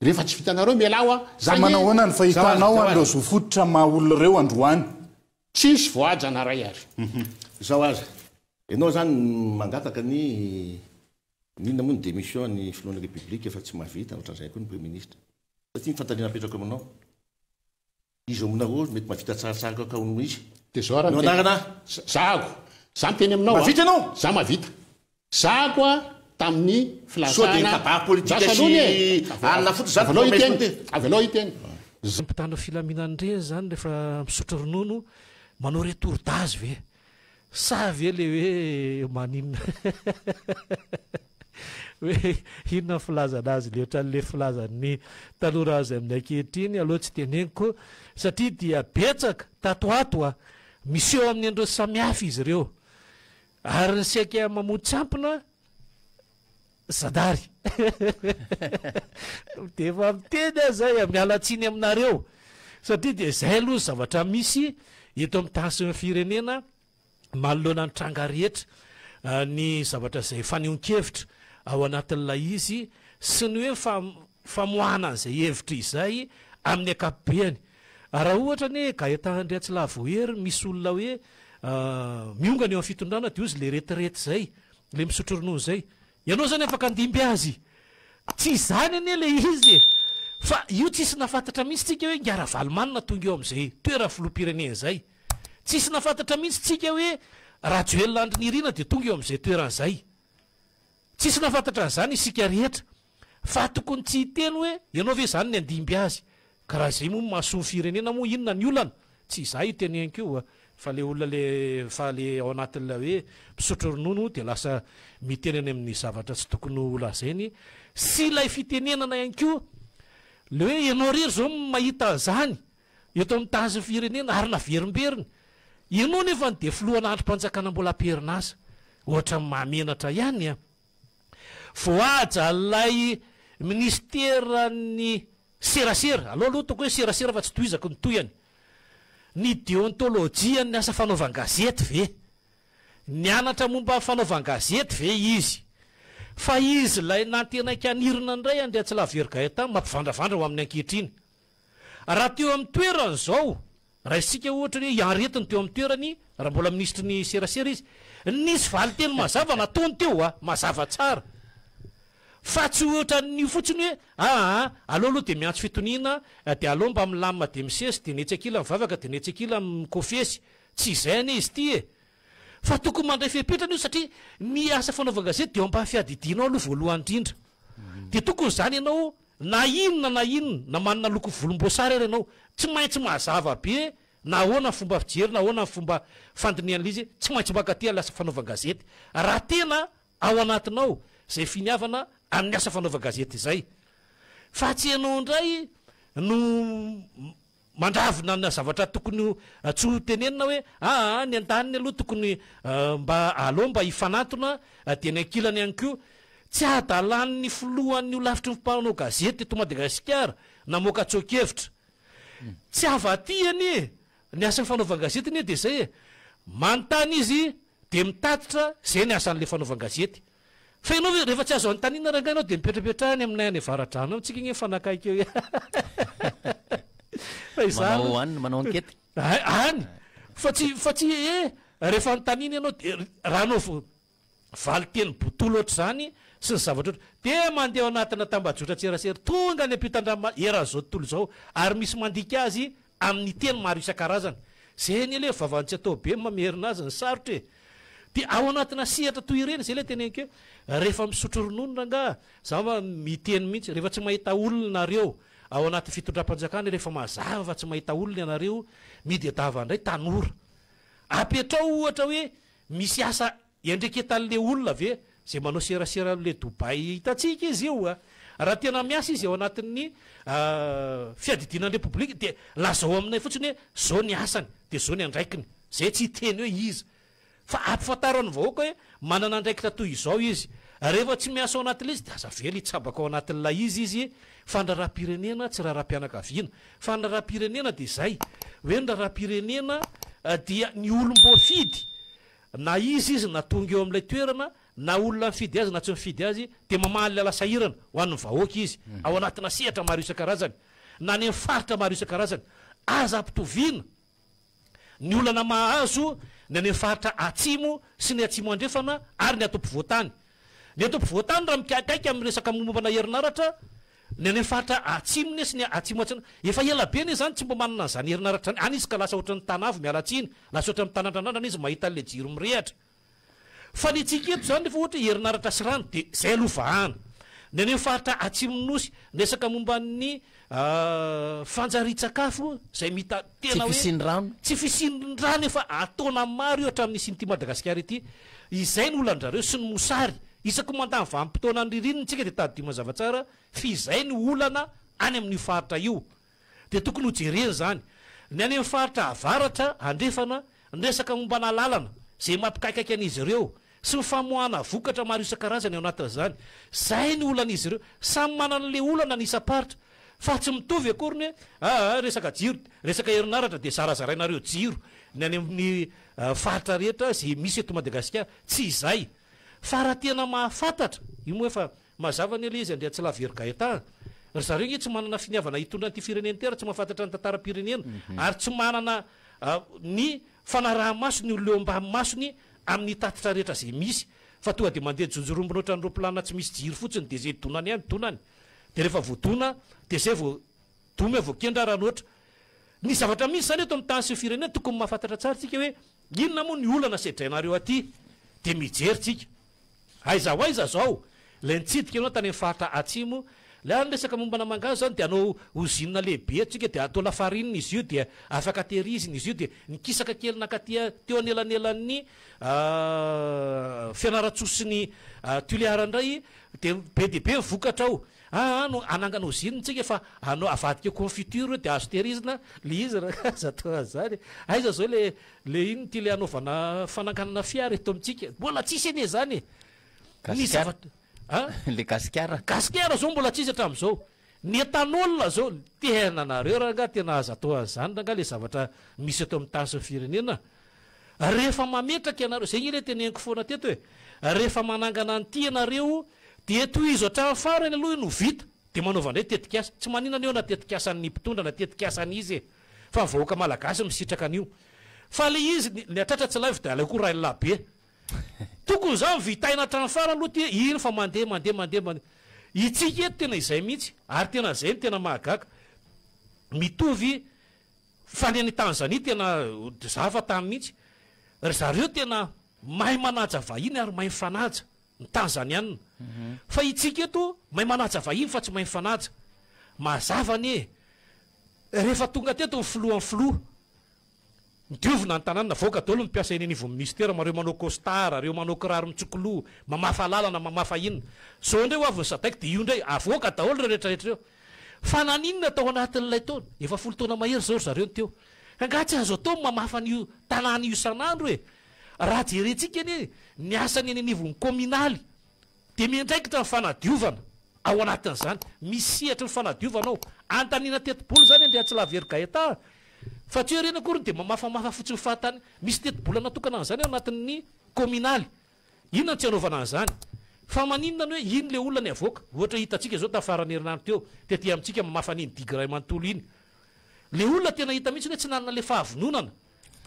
Rehefa tsy vitanareo mialà hoa, za Fa manao ahoana ny fahitanao an'ireo zo fototra maha olona ireo androany? Tsisy voahaja na ray ary. Zao aza, ianao zany mangataka ny n'inona moa ny démission ny filohan'ny république fa tsy mahavita, ohatran'izay koa ny premier ministre. Satria ny fanontaniana apetrako aminao, iza aminareo mety mahavita tsaratsara kokoa noho izy? Dia zao ara Ny ny tena. anarana? Zahako. Za miteny aminao a. Mahavita ianao? Za mahavita. Zahako a tamin'ny Sao dia filatsahana. kabary politika Andraso sy aloha anie e. alina fotsiny zany Avelao promesse hiteny. ty. Avelao hiteny. Mpitandro filaminana ireny zany rehefa misotro ronono manao retour d'âge ve? Sa ve le hoe maninona hoe inona ny filazana azy le ohatran'le filazan'ny tanora azy amin'ny ankehitriny aleo tsy teneniko satria dia betsaka tato ato a miseho amin'ny endriny samihafa izy ireo ary ny saika mamoa-tsampona zandary dia efa miteny aho zay a miala tsiny aminareo satria dia zay aloha ny zavatra misy eto amin'ny tany sy ny firenena manoloana ny tranga rehetra ny zavatra izay fanehoan-kevitra ao anatin'ilay izy sy ny hoe famoahana an'izay hevitra izay amin'ny ankapobeany. Raha ohatra anie Gaëtan Andriatsilavohery misy olona hoe miongana eo amin'ny fitondrana dia hozy le retirety izay, le misotro ronono izay. Ianao izany afaka handimby azy. Tsy izany anie le izy e! Fa io tsisy nahafantatra mihitsy tsika hoe Ingahy Ravalomanana tonga eo amin'izay toeran'ny filoham-pirenena izay. Tsisy nahafantatra mihitsy tsika hoe Rajoelina Andry Nirina dia tonga eo amin'izay toerana izay. Tsisy nahafantatra an'izany isika rehetra. Fa tokony tsy hiteny hoe ianao ve izany ny handimby azy. Ka raha izay moa no mahasoa ny firenena moa inona ny olana? Tsy izaho io teneniko io a! Fa le olona le fa le ao anatin'ilay hoe misotro ronono dia lasa miteny any amin'ny zavatra tsy tokony ho lazainy sy ilay fitenenana ihany koa le hoe ianao irery izao no mahita an'izany eto amin'ny tany sy ny firenena ary naverimberiny ianao nefany dia filohana andrim-panjakana mbola am-perinasa ohatran'ny mahamenatra ihany a! Voahaja ilay minisiteran'ny serasera, aleo aloha ataoko hoe serasera fa tsy tohizako ny tohiny. Ny deontolojian'ny asa fanaovan-gazety ve? Nianatra momba ny fanaovan-gazety ve izy? Fa izy ilay nantenaiko hanirina indray Andriatsilavery Gaëtan mampivandravandra ho amin'ny ankehitriny. Raha teo amin'ny toerany izao, raisintsika ohatra hoe i Henriette no teo amin'ny toerany raha mbola minisitry ny serasera izy, nisy valinteny mazava nataony teo a, mazava tsara. Fa tsy ohatran'io fotsiny hoe aa aleo aloha dia miantso fitoniana dia aleo mba milamina dia misesy dia ny etsy ankilany mivavaka dia ny etsy ankilany mikofesy. Tsy izay anie izy ity e! Fa tokony mandray fepetra anie io satria ny asa fanaovan-gazety dia eo ambany fiadidianao aloha voalohany indrindra. Dia tokony izany ianao na inona na inona na manana loko volomboasary ary ianao tsy maintsy mazava be na ahoana ny fomba fijery na ahoana ny fomba fandinihan'ilay izy tsy maintsy mankaty ilay asa fanaovan-gazety raha tena ao anatinao izay finiavana amin'ny asa fanaovan-gazety izay. Fa tsy ianao indray no mandravona ny zavatra tokony ho tsy ho tenenina hoe aa ny andaniny aloha tokony mba aleo mba hifanantona dia ny ankilany ihany koa. Tsy adalan'ny filohan'ny holafitry ny mpanao gazety eto Madagasikara namoaka tsoa-kevitra. Tsy avy anie ny asan'ny fanaovan-gazety anie dia izay e. Manontany izy Dia mitatitra izay ny asan'ilay fanaovan-gazety. Fa ianao ve, rehefa tsy azo anontaniana rangahy ianao dia mipetrapetraha any aminay any Avaradrano any, tsika ange mifanakaiky eo ihany. Fa izaho Manao aloha, any, manao enquête. Hay, any! Fa tsy, fa tsy eh, rehefa anontaniana ianao dia raha hanao valinteny botolo ohatr'izany sy ny zavatra ohatr', dia mandeha ao anatina tambajotran-tserasera, tonga any ampitan-dranomasina, eran'izao tontolo izao, ary misy mandika azy Amin'ny teny maro isan-karazany. Zay anie le vavany tsy atao be mamerina azy ny sarotra e! Dia ao anatina sehatra toy ireny, zay le teneniko hoe rehefa misotro ronono rangaha, za mba miteny mihitsy, rehefa tsy mahita olona nareo ao anaty fitondram-panjakana, rehefa mazava fa tsy mahita olona ianareo, midedava indray tanora. Apetrao ohatra hoe misy asa Iandreketan'le olona ve zay manao serasera amle Dubaï hitantsika izy io a! Raha tena miasa izy ao anatin'ny fiadidiana ny repoblika dia lazao aminay fotsiny hoe zao ny asany dia zao ny andraikiny, zay tsy hiteny hoe iza fa ampifantaro ny vahoaka hoe manana andraikitra toy izao izy, rehefa tsy miasa ao anatin'ilay izy dia aza avela hitsabaka ao anatin'ilay izy izy fa ny raharaham-pirenena tsy raharaham-pianakaviana fa ny raharaham-pirenena dia izay hoe ny raharaham-pirenena dia ny olom-boafidy Na iza izy na tonga eo amin'ilay toerana Na olona nifidy azy na tsy nifidy azy dia mamaha ny lala sahirana ho an'ny vahoaka izy ao anatina sehatra maro isan-karazany na any amin'ny faritra maro isan-karazany. Aza ampitoviana ny olana mahazo ny any amin'ny faritra atsimo sy ny atsimo andrefana ary ny ato ampovoantany. Ny eto ampovoantany raha mikaikaika amin'ny resaka mombana herinaratra, ny any amin'ny faritra atsimo ne sy ny atsimo atsinanana, efa ela be anie izany tsy mba manana an'izany herinaratra izany, any izy ka lasa ohatran'ny tanavo, miala tsiny, lasa ohatran'ny mitanandranandrana izy mahita an'ilay jiro mirehatra. Fa ny antsika eto izany rehefa ohatra hoe herinaratra sy rano dia izay aloha vahana. Ny any amin'ny faritra atsimon'ny Nosy, ny resaka momba ny fanjarian-tsakafo izay mita tena hoe. Tsy fisian'ny rano. Tsy fisian'ny rano efa an-taona maro io hatramin'ny nisian'ity Madagasikara ity. Izay no olan-dRareo sy ny mosary. Isaky ny mandany vanim-potoanan'ny ririnina isika dia tadidio mazava tsara f'izay no olana any amin'io faritra io. Dia tokony ho jerena izany. Ny any amin'ny faritra avaratra, andrefana, ny resaka mombana lalana, izay mampikaikaika an'izy ireo, sy ny famoahana vokatra maro isan-karazany ao anatin'izany. Izay no olan'izy ireo. Samy manana ilay olana ny isam-paritra. Fa tsy mitovy akory ny hoe, aa, resaka jiro, resaka herinaratra dia zarazarainareo jiro ny any amin'ny faritra rehetra izay misy eto Madagasikara. Tsy izay. Fa raha tena mahafantatra, io moa efa Mazava anie le izy Andriatsilavery Gaëtan a! Ry zareo nge tsy manana finiavana hitondra an'ity firenena ity ary tsy mahafantatra ny tantaram-pirenena ary tsy manana ny fanaraha-maso ny olona eo ambany masony amin'ny tatitra rehetra izay misy fa tonga dia mandeha jonjorombina ohatran'ny roplanina tsy misy jiro fotsiny dia izay donany ihany donany dia rehefa voadona dia izay vao domy vao kendra raha loatra. Ny zavatra misy izany eto amin'ny tany sy ny firenena tokony mahafantatra tsara tsika hoe inona moa ny olana sedrainareo aty dia mijery tsika. Aiza ho aiza zao ilay nitsidika anao tany amin'ny faritra atsimo ilay any resaka mombana mangahazo zany dia hanao ozinina lehibe eto tsika dia atao lafarinina izy io dia afaka tehirizina izy io dia nikisaka kely nankaty teo anelanelan'ny Fianarantsoa sy ny Tuléar indray dia be dia be ny vokatra ao aa no hanangana ozinina tsika fa hanao avadika confiture dia azo tehirizina le izy raha aza atao an'izany aiza zao le Le inona ity le hanaovana fananganana fiara eto amintsika? Mbola tsisy anie zany e! Ny zavatra a? Le gasikara. Gasikara zao mbola tsisy hatramin'izao. Ny ethanol zao, tena nareo rangaha tena aza atao an'izany rangaha le zavatra misy eto amin'ny tany sy ny firenena. Rehefa mametraka ianareo, zay nge le teneniko foana teto e, rehefa manangana an'ity ianareo dia tohizo hatramin'ny farany aloha io no vita, dia manaova indray tetikasa. Tsy maninona anie io na tetikasan'ny mpitondra na tetikasan'iza e! Fa ny vahoaka malagasy misitraka an'io. Fa le izy ny hatratra tsy laivo de aleo koa rainlah be. Tokony zany vitaina hatramin'ny farany aloha ty iny fa mandeha mandeha mandeha mandeha. Itsika eto tena izay mihitsy ary tena zay no tena mahagaga. Mitovy fa ny any Tanzanie tena za fa tany mihitsy. Ry zareo tena mahay manaja vahiny ary mahay mifanaja. Ny Tanzaniana. Fa itsika eto mahay manaja vahiny fa tsy mahay mifanaja. Mazava anie e. Rehefa tonga teto ny filohan'ny filoha, nodiovina ny tanàna, navoaka daholo ny mpiasa eny anivon'ny minisitera, reo manao costard, reo manao kiraro mitsokoloha, mamafa lalana, mamafa inona. Zao indray ho avy ny Sadec dia io indray, avoaka daholo ireo rehetra rehetra ireo. Fa naninona tao anatin'ilay taona? Efa folo taona mahery izao ry zareo no teo. Angaha tsy azo atao ny mamafa an'io tanàna io isan'andro e? Raha jerentsika anie ny asany eny anivon'ny kaominaly dia miandraikitra ny fanadiovana ao anatin'izany. Misy sehatry ny fanadiovana ao. Anontaniana tetibola izany Andriatsilavery Gaëtan a! Fa tsy hoe ireny akory dia mamafamafa fotsiny fahatany. Misy tetibola natokana an'izany ao anatin'ny kaominaly. Inona no tsy anaovana an'izany? Fa maninona ny hoe iny ilay olona ny avoaka? Ohatra hitantsika izao tamin'ny faran'ny herinandro teo, tety amintsika mamafa an'iny digue iray manontolo iny. Ilay olona tena hita mihitsy hoe tsy nanana ilay fahavononana.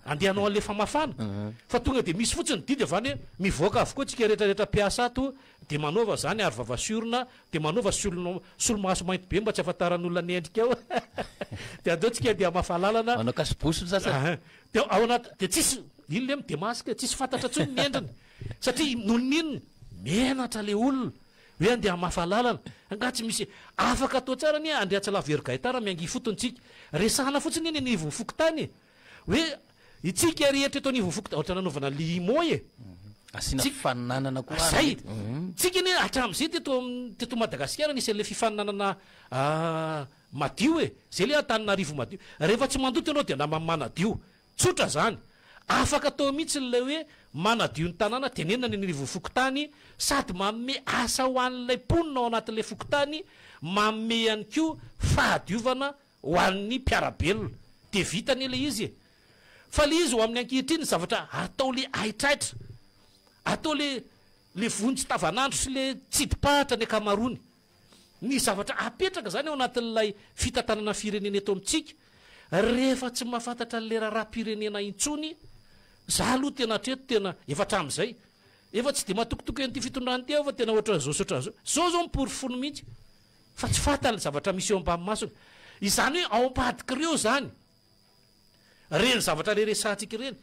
Andeha hanao an'ilay famafana fa tonga dia misy fotsiny didy avy any hoe mivoaka avokoa tsika rehetra rehetra mpiasa ato dia manaova zany aro vava sy orona dia manaova solona solomaso mainty be mba tsy ahafantaran'ny olona ny endrikao dia andeo tsika andeha hamafa lalana. Manao cache-bouche ny sasany. Ahin. Dia ao anaty dia tsisy iny le mi-demasque tsisy fantatra intsony ny endriny satria noho ny inona? Menatra le olona hoe andeha hamafa lalana. Angaha tsy misy afaka atao tsara anie Andriatsilavery Gaëtan raha miangy ifotony tsika. Resahana fotsiny anie ny anivon'ny fokontany e. Hoe itsika rehetra eto anivon'ny fokontany, ohatra nanaovana limo e. Asiana fifaninanana koa ary Zay. mety. Tsika anie hatramin'izay teto teto Madagasikara nisy an'ilay fifaninanana madio e. Zay le Antananarivo madio. Rehefa tsy mandoto ianao dia naman'ny manadio. Tsotra zany. Afaka atao mihitsy ilay hoe manadio ny tanàna, tenenina ny anivon'ny fokontany, sady manome asa ho an'ilay mponina ao anatin'ilay fokontany, manome ihany koa fahadiovana ho an'ny mpiara-belona. Dia vita anie ilay izy e! Fa ilay izy ho amin'ny ankehitriny ny zavatra atao ilay haitraitra, atao ilay. Le vonjy tavanandro sy le tsidi-pahatra ny ankamaroany. Ny zavatra apetraka izany ao anatin'ilay fitantanana firenena eto amintsika, rehefa tsy mahafantatra an'ilay raharaham-pirenena intsony, za aloha tena hatreto tena efa hatramin'izay, efa tsy dia matokitoky an'ity fitondrana ity aho fa tena ohatran'izao sy ohatran'izao. Izao izao ny-porofony mihitsy fa tsy fantany ny zavatra misy eo ambany masony. Izany hoe ao ambadik'ireo izany, ireny zavatra re resahantsika ireny,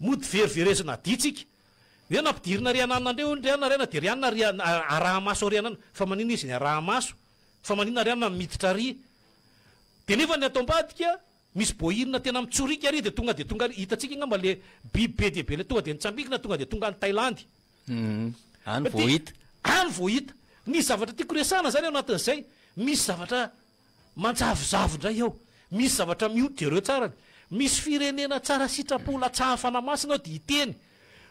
mody veriverezina adintsika. Hoe nampidirina ry ananona ndray hono ry anona ry anona dia ry anona ry araha-maso ry anona fa maninona izy ny araha-maso fa maninona ry anona miditra ary dia nefa ny ato ambadika misy bohirina tena mitsoriaka ary dia tonga dia tonga ary hitantsika angamba le biby be dia be le tonga dia nitsambikina tonga dia tonga any Thaïlande Any vao hita. Any vao hita. Ny zavatra tiako resahana zany ao anatin'izay misy zavatra Manjavozavo indray ao. Misy zavatra mioty, jereo tsara ny. Misy firenena tsara sitrapo latsahan'ny Fanahy Masina ao dia hiteny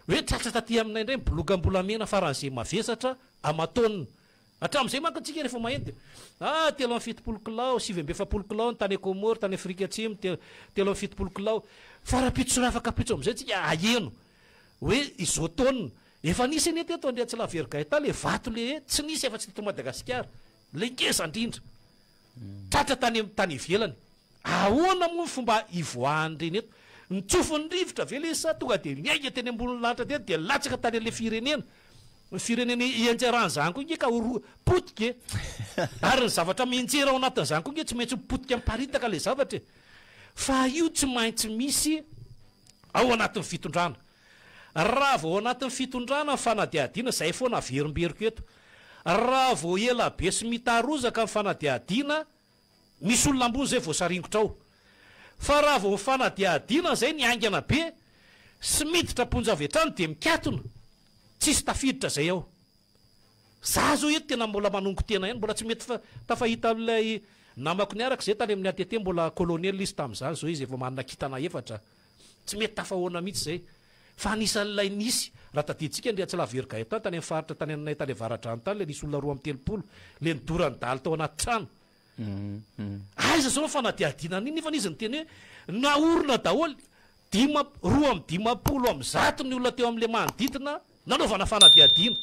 hoe tratra taty aminay indray ny bolongam-bolamena faran'izay mavesatra aman-taonina. Hatramin'izay manko antsika rehefa maheno dia ah 73 kilao, 49 kilao ny tany Comores, tany Afrika Atsimo, 73 kilao. Fa rahampitso sy rahafakampitso amin'izay tsika aheno hoe izao taonina. Efa nisy anie teto Andriatsilavery Gaëtan le vato le tsy nisy afa-tsy teto Madagasikara. Ilay ngeza indrindra. Tratra tany amin'ny tany ivelany. Ahoana moa ny fomba hivoahan'ireny eto? Nitsofin'ny rivotra ve ilay izy sa tonga dia niainga teny ambonin'ny lanitra teny dia latsaka tany amin'ilay firenena? Ny firenena ianjeran'izany koa nge ka ho potika e! Ary ny zavatra mianjera ao anatin'izany koa nge tsy maintsy ho potika miparitaka ilay zavatra e! Fa io tsy maintsy misy ao anatin'ny fitondrana. Raha vao ao anatin'ny fitondrana ny fanadihadiana, izay foana averimberiko eto, raha vao ela be sy mitarozaka ny fanadihadiana, misy olona ambony izay voasaringotra ao. Fa raha vao ny fanadihadiana izay ny haingana be sy miditra am-ponja avy hatrany dia mikatona, tsisy tafiditra izay ao. Za zao eto tena mbola manongo tena ihany, mbola tsy mety tafahita amin'ilay namako niaraka izay tany amin'ny ATT, mbola colonel izy tamin'izany, izao izy efa manana kintana efatra. Tsy mety tafahoana mihitsy izay. Fa anisan'ilay nisy, raha tadidintsika Andriatsilavery Gaëtan tany amin'ny faritra tany aminay tany Avaradrano tany ilay nisy olona 32 ilay nidoran'ny dahalo tao anaty trano. Aiza izao ny fanadihadiana an'iny nefa izy niteny hoe naorina daholo dima, 152 ny olona teo amin'ilay manodidina nanaovana fanadihadiana.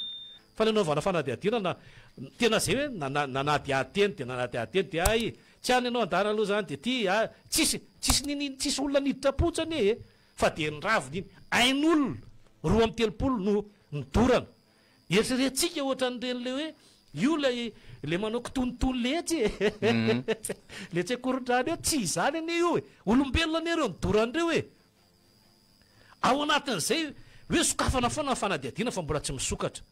Fa ilay nanaovana fanadihadiana na tena izay hoe nanadihady teny dia nanadihady teny dia hay Tsy any ianao andana aloha zany dia ty a tsisy tsisy ninin tsisy olona niditra am-ponja anie e fa dia niravona iny ain'olona 32 no nidorana eritreretintsika ohatran'ireny le hoe io ilay le manao kitonotono le etsy e le tsy akorondrano eo tsy izany anie io e olombelona anie ireo nidorana ireo e ao anatin'izay hoe sokafana foana ny fanadihadiana fa mbola tsy misokatra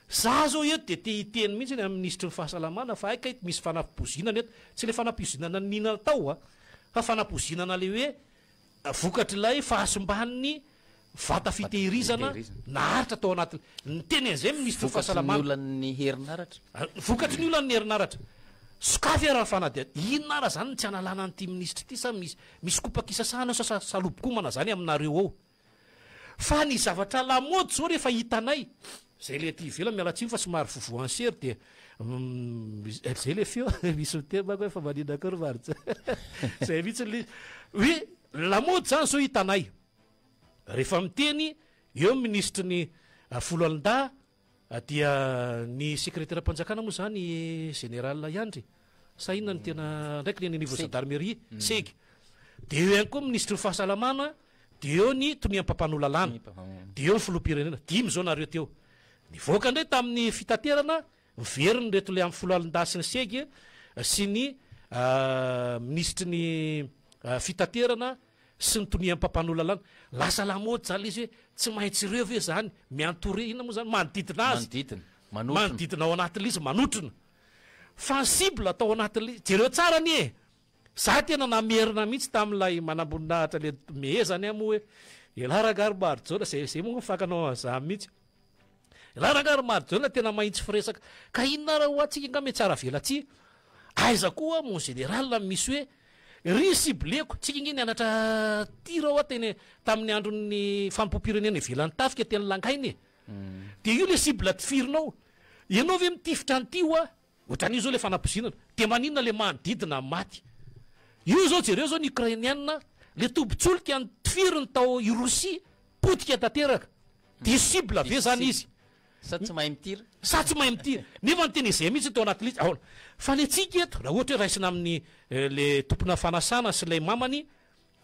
Za zao eto dia te hiteny mihitsy ny amin'ny minisitry ny fahasalamana fa hay kay misy fanapozinana eto, tsy le fanapozinana niniana natao a, fa fanapozinana le hoe vokatr'ilay fahasimban'ny vata fitehirizana naharitra tao anatin'ny, niteny an'izay ny minisitry ny Vokatry ny fahasalamana. olan'ny herinaratra. Vokatry ny olan'ny herinaratra. Sokafy ara ny fanadihadiana, inona ara zany no tsy analana an'ity minisitry ity sa misy misy kopaka isasahana ao sa salobokomana zany aminareo ao? Fa ny zavatra lamaody zao rehefa hitanay, zay le aty ivelany miala tsiny fa somary vovoan'ny sery dia zay le feo misy miteny manko hoe fa maninona koa ry Marja zay mihitsy le izy hoe lamaody zany zao hitanay rehefa miteny eo ny minisitry ny foloalindahy Dia ny sekreteram-panjakana moa izany général ihany ry? Sa inona no tena andraikiny eny anivon'ny gendarmerie? Seg. Dia eo ihany koa ny minisitry ny fahasalamana, dia eo ny tonian'ny mpampanoa lalàna, dia eo ny filoham-pirenena. Dimy izao nareo teo. Nivoaka indray tamin'ny fitaterana, miverina ireto ilay amin'ny foloalindahy sy ny seg sy ny minisitry ny fitaterana sy ny tonian'ny mpampanoa lalàna. Lasa lamaody zany ilay izy hoe tsy maintsy ireo ve zany mi-entourer, inona moa zany, manodidina azy. Manodidina, manotrona. Manodidina ao anatin'ilay izy, manotrona. Fa ny cible tao anatin'ilay izy, jereo tsara anie e! Za tena namerina mihitsy tamin'ilay manamboninahitra le mehezany aho moa hoe, elah rangahy ry Marijaona, zay zay moa mifankanao an'izany mihitsy. Elah rangahy ry Marijaona tena mahitsy firesaka. Ka inona ary hoa tsika nga mihatsara velatsihy? Aiza koa mon général misy hoe Ry cibleko, tsika nge nianatra tir hoa teny tamin'ny andron'ny fanompoam-pirenena ivelan'ny tafika teny Langaina e! Dia io le cible tifirinao. Ianao ve mitifitra an'ity hoa? Ohatran'io zao le fanapozinana. Dia maninona le manodidina maty? Io zao jereo zao ny Ukrainiana, le tobin-tsolika nitifiriny tao i Rosia, potika tanteraka. Diso cible ve zany izy? Sa tsy mahay mitira? Sa tsy mahay mitira? Nefa ny tena izay mihitsy no tao anatin'ilay izy. Ahoana? Fa ny antsika eto, raha ohatra hoe raisina amin'ny le tompona fanasana sy ilay mamany,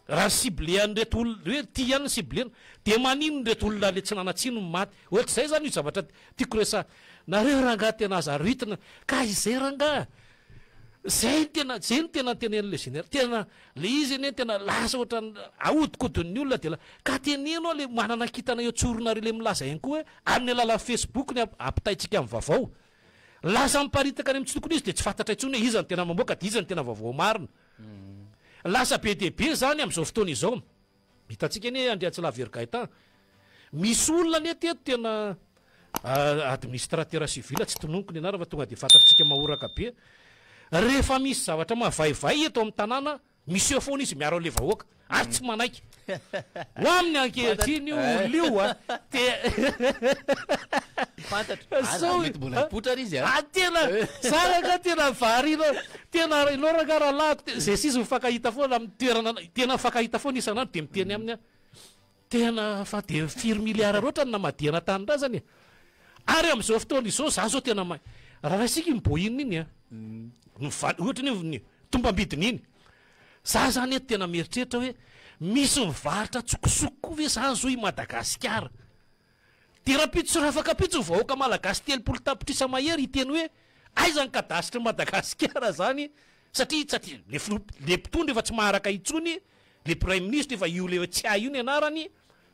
raha ciblé an'ireto olona, hoe ity ihany no ciblena, dia maninona ireto olona le tsy nanan-tsiny no maty? Ohatr'izay izany io zavatra tiako resahina. Nareo rangahy tena aza arohitina, ka izay rangahy. Zay no tena, zay no tena tenenin'ilay général, tena le izy anie tena lasa ohatran'ny ahodikodin'ny olona dia la, ka teneno aho le manana kintana eo tsoronareo le milaza ihany koa hoe amin'ny alalan'ny facebook ny ampitaintsika ny vaovao. Lasa miparitaka any amin'ny tsy tokony izy dia tsy fantatra intsony hoe iza no tena mamoaka dia iza no tena vaovao marina. Lasa be dia be zany amin'izao fotoana izao. Hitantsika anie Andriatsilavery Gaëtan, misy olona anie teto tena administrateur civil, tsy tononiko ny anarany fa tonga dia fantatritsika mahoraka be, rehefa misy zavatra mavaivay eto amin'ny tanàna, miseho foana izy miaro an'ilay vahoaka, ary tsy manaiky. Ho aminy ankehitriny io olona io a, te Fantatro. Ary mety mbola hipoitra ary izy a. Ah tena, za rangah tena variana, tena ianao rangah rahalahiko, zay sisa mifankahita foana amin'ny toerana, tena mifankahita foana isan'andro dia miteny aminy aho, tena fa dia firy milliard loatra no namadihana tanindrazana e. Ary amin'izao fotoana izao za zao tena mahay, raha raisika iny Boeing iny a, ny va- ohatra ny hoe ny tombam-bidiny iny, za zany eto tena mieritreritra hoe misy mivarotra an-tsokosoko koa ve zany zao i Madagasikara? Dia rahampitso sy rahafakampitso ny vahoaka malagasy 30 tapitrisa mahery hiteny hoe aiza ny kadasitr'i Madagasikara zany satria satria le filoha le mpitondra efa tsy maharaka intsony, le praiminisitra efa io le tsy hay io ny anarany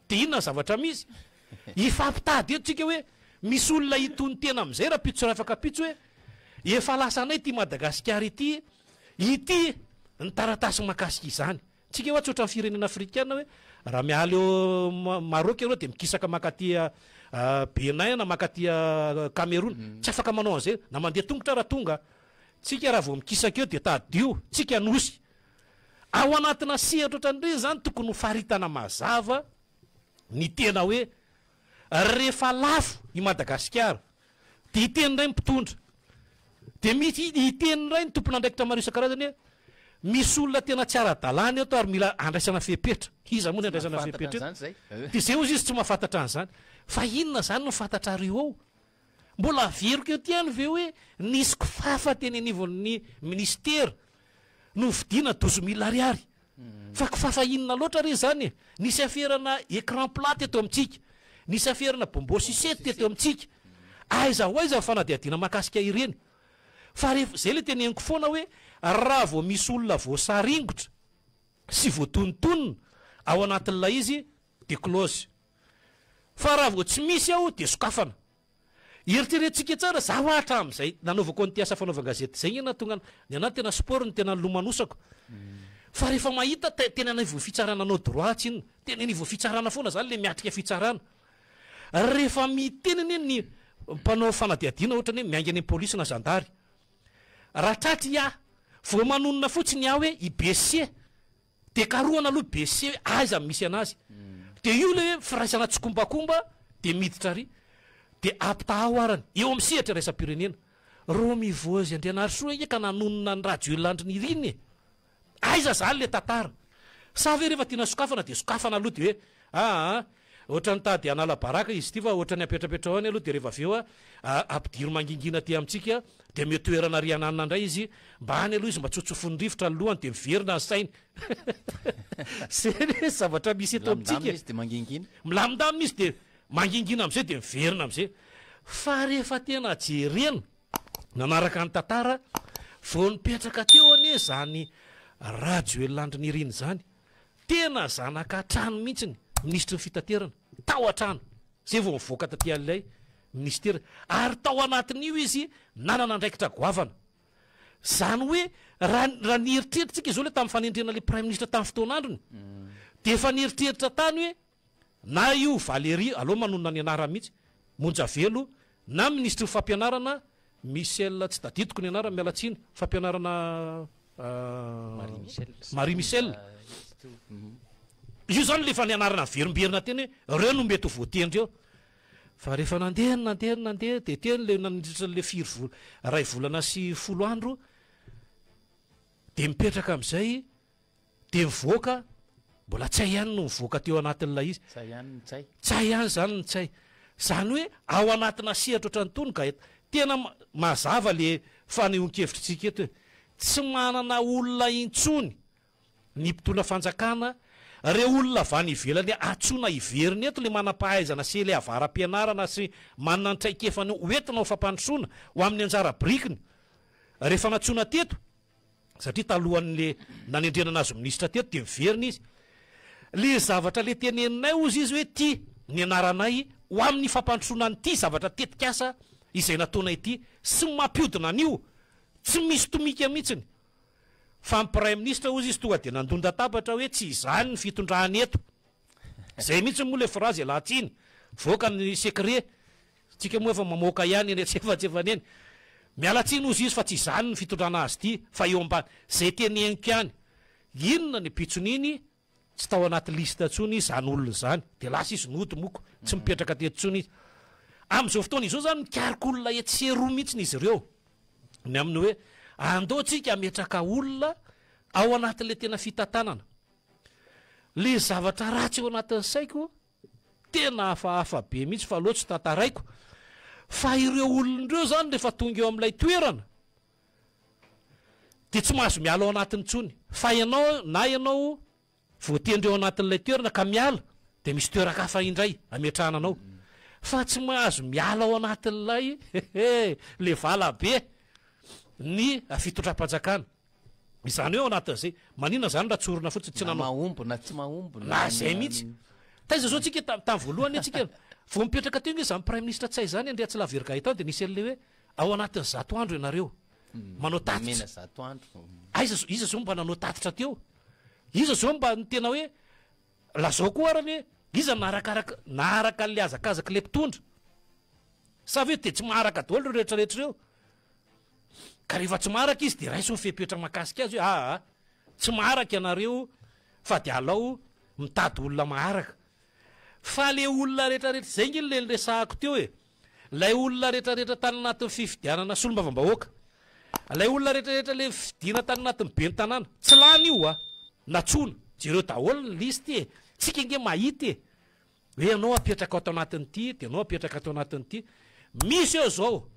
dia inona ny zavatra misy? Hifampitady eto tsika hoe misy olona hitony tena amin'izay rahampitso sy rahafakampitso hoe efa lasanay ity Madagasikara ity, ity ny taratasy mahakasika izany. Tsika hoa tsy ohatran'ny firenena afrikana hoe raha miala eo Maroc ianao dia mikisaka mankaty Benin na mankaty Cameroun. Tsy afaka manao an'izay na mandeha tongotra raha tonga. Tsika raha vao mikisaka eo dia tadidio, tsika nosy. Ao anatina sehatra ohatran'ireny izany tokony ho faritana mazava ny tena hoe rehefa lafo i Madagasikara Dia hiteny indray ny mpitondra. Dia misy hiteny indray ny tompon'andraikitra maro isan-karazany hoe misy olona tena tsy ara-dalàna eto ary mila andraisana fepetra. Iza moa ny andraisana fepetra eto? Dia izay hozy izy tsy mahafantatra an'izany. Fa inona izany no fantatrareo ao? Mbola averiko eto ihany ve hoe nisy kifafa teny anivon'ny minisitera novidiana douze mille ariary? Fa kifafa inona loatra re izany e? Nisy aferana écran plat teto amintsika, nisy aferana bonbon sucette teto amintsika. Aiza ho aiza ny fanadihadiana mahakasika ireny? Fa rehefa, izay ilay teneniko foana hoe raha vao misy olona voasaringotra sy voatonontonona ao anatin'ilay izy dia close. Fa raha vao tsy misy ao dia sokafana. Eritreretintsika tsara, za hoa hatramin'izay nanaovako an'ity asa fanaovan-gazety izay nge nahatonga ny anah tena sport no tena nilomanosako. Fa rehefa mahita te- tena anivon'ny fitsarana anao droit tsinona, tena anivon'ny fitsarana foana zany le miatrika fitsarana. Rehefa miteny anie ny mpanao fanadihadiana ohatra ny hoe miainga any amin'ny polisy na zandary, raha tratry aho, vao manonona fotsiny aho hoe i BC, Dia karohana aloha BC hoe aiza no misy anazy. Dia io ilay hoe firaisana tsikombakomba dia miditra ary. Dia ampitahao arany eo amin'ny sehatra iraisam-pirenena. Romy Vozy Andrianarisoa ange ka nanonona an'i Rajoelina Andry Nirina e! Aiza izany ilay tantara? Sa ve rehefa tiana sokafana dia sokafana aloha dia hoe aa ohatran'ny tady hanala baraka izy ity fa ohatran'ny apetrapetrao any aloha dia rehefa avy eo ampidiro mangingina aty amintsika Dia omeo toerana ry ananona indray izy mba any aloha izy mba tsotsofin'ny rivotra ny lohany dia miverina ny sainy. Zay anie zavatra misy eto amintsika. Milamindamina izy dia mangingina. Milamindamina izy dia mangingina amin'izay dia miverina amin'izay. Fa rehefa tena jerena, nanaraka ny tantara, vao nipetraka teo anie izany Rajoelina Andry Nirina izany, tena zanaka hatrany mihitsiny, minisitry ny fitaterana, tao an-trano. Zay vao nivoaka taty an'ilay minisitera ary tao anatin'io izy nanana andraikitra goavana. Zany hoe raha raha nieritreritra tsika izao le tamin'ny fanendrena le praiminisitra tamin'ny fotoan'androny dia efa nieritreritra tany hoe na io Valérie, aleo manonona ny anarany mihitsy, Monjavelo na minisitry ny fampianarana Michel tsy tadidiko ny anarany miala tsiny, fampianarana Marie Michel. Io zany le efa nianarana niverimberina teny hoe reo no mety ho voatendry eo. Fa rehefa nandeha ny nandeha ny nandeha dia teny le nandritra le firy vola, iray volana sy folo andro dia mipetraka amin'izay dia mivoaka, mbola tsy hay ihany no nivoaka teo anatin'ilay izy. Tsy hay ihany ny tsy hay. Tsy hay ihany izany ny tsy hay. Izany hoe ao anatina sehatra ohatran'itony ka tena mazava le fanehoan-kevitritsika eto e. Tsy manana olona intsony ny mpitondra fanjakana, reo olona avy any ivelany antsoina hiverina eto le manam-pahaizana sy le avara-pianarana sy manana ny traikefany ho entina ho fampandrosoana ho amin'ny anjara birikiny rehefa nantsoina teto satria talohan'le nanendrena anazy ho minisitra teto dia miverina izy le zavatra le teneninay hozy izy hoe ty ny anaranay ho amin'ny fampandrosoana an'ity zavatra tetikasa izay nataonay ity sy mampiodina an'io tsy misy tomika mihitsiny Fa ny praiminisitra hozy izy tonga dia nandon-databatra hoe tsy izany ny fitondrana eto. Izay mihitsy moa ilay phrase ialan-tsiny. Mivoaka ny secret. Tsika moa efa mamoaka ihany eny antsefatsefany eny. Miala tsiny hozy izy fa tsy izany ny fitondrana azy ity fa eo ambany. Izay teneniko ihany. Inona ny pitson'iny tsy tao anaty liste intsony izany olona izany. Dia lasa izy nody moko. Tsy mipetraka teto intsony izy. Amin'izao fotoana izao izany mikaroka olona etsy sy eroa mihitsy izy ireo. Ny amin'ny hoe andao tsika hametraka olona ao anatin'ilay tena fitantanana. Le zavatra ratsy ao anatin'ny saiko tena hafahafa be mihitsy fa aleo tsy tantaraiko fa ireo olona ireo zany rehefa tonga eo amin'ilay toerana dia tsy mahazo miala ao anatiny intsony fa ianao na ianao Voatendry ao anatin'ilay toerana ka miala dia misy toeran-kafa indray ametrahana anao fa tsy mahazo miala ao anatin'ilay le vala be ny fitondram-panjakana. Izany hoe ao anatin'izay, maninona izany raha tsorina fotsiny tsy Na nanao. mahomby na tsy mahomby Na na izay mihitsy. Taiza izao tsika tamin'ny voalohany tsika vao mipetraka teo nge izany praiminisitra Ntsay izany Andriatsilavery Gaëtan dia nisy an'ilay hoe ao anatin'ny 100 andro ianareo manao tatitra. Nomena 100 andro. Aiza iza izao mba nanao tatitra teo? Iza zao mba ny tena hoe lazao koa arany hoe iza naharakaraka naharaka an'le hazakazaka le mpitondra? Sa ve de tsy maharaka daholo ireo rehetra rehetra ireo? Ka rehefa tsy maharaka izy de raiso ny fepetra mahakasika azy hoe aa tsy maharaka ianareo fa de alao mitady olona maharaka. Fa le olona rehetra rehetra zay nge le niresahako teo e! Ilay olona rehetra rehetra tany anatin'ny fifidianana solombavambahoaka, ilay olona rehetra rehetra le fidiana tany anatin'ny ben'ny tanàna, tsy lany io a! Natsoina, jereo daholo ny liste e! Tsika ange mahita e! Hoe ianao apetraka ato anatin'ity, dia ianao apetraka ato anatin'ity. Misy eo izao,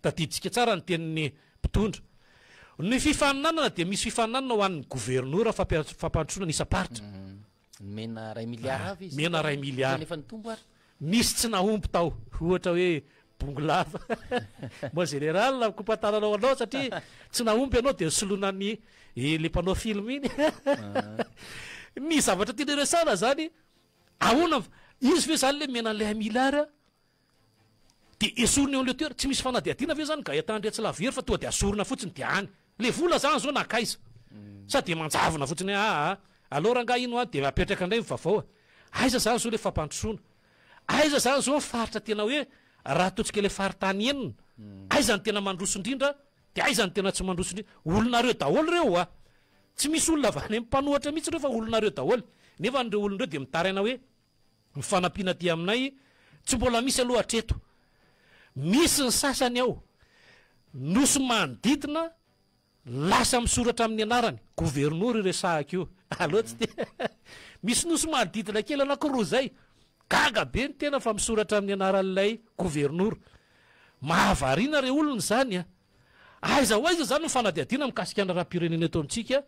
tadidintsika tsara ny tenin'ny mpitondra. Ny fifaninanana dia misy fifaninanana ho an'ny governora fampandrosoana ny isam-paritra. Nomena iray miliara avy izy. Nomena iray miliara. Tena efa nitombo ary. Nisy tsy nahomby tao, ohatra hoe Bongolava. Mon général, mikopa-tanana ho anao satria tsy nahomby ianao dia nisoloina ny le mpanao film iny. Ny zavatra tiana hiresahana izany, ahoana, izy ve izany le nomena an'ilay un milliard? Dia esorina eo amin'ilay toerana, tsy misy fanadihadiana ve izany Gaëtan Andriatsilavery fa tonga dia asorina fotsiny dia any. Ilay vola izany izao nankaiza? Sa dia manjavona fotsiny hoe aa aleo rangahy ino an dia apetraka indray ny vaovao a. Aiza izany izao ilay fampandrosoana? Aiza izany izao ny faritra tena hoe raha ataontsika ilay faritany enina, aiza no tena mandroso indrindra dia aiza no tena tsy mandroso indrindra? Olonareo daholo ireo a! Tsy misy olona avy any amin'ny mpanohatra mihitsy ireo fa olonareo daholo. Nefa ireo olona ireo dia mitaraina hoe Ny fanampiana aty aminay tsy mbola misy aloha hatreto. Misy ny sasany ao nosy manodidina lasa misoratra amin'ny anarany, governora io resahako io, aleo tsy dia misy nosy manodidina kely anakiroa izay, gaga be ny tena fa misoratra amin'ny anaran'ilay governora. Mahavariana re olona izany a! Aiza ho aiza izany ny fanadihadiana mikasika ny raharaham-pirenena eto amintsika?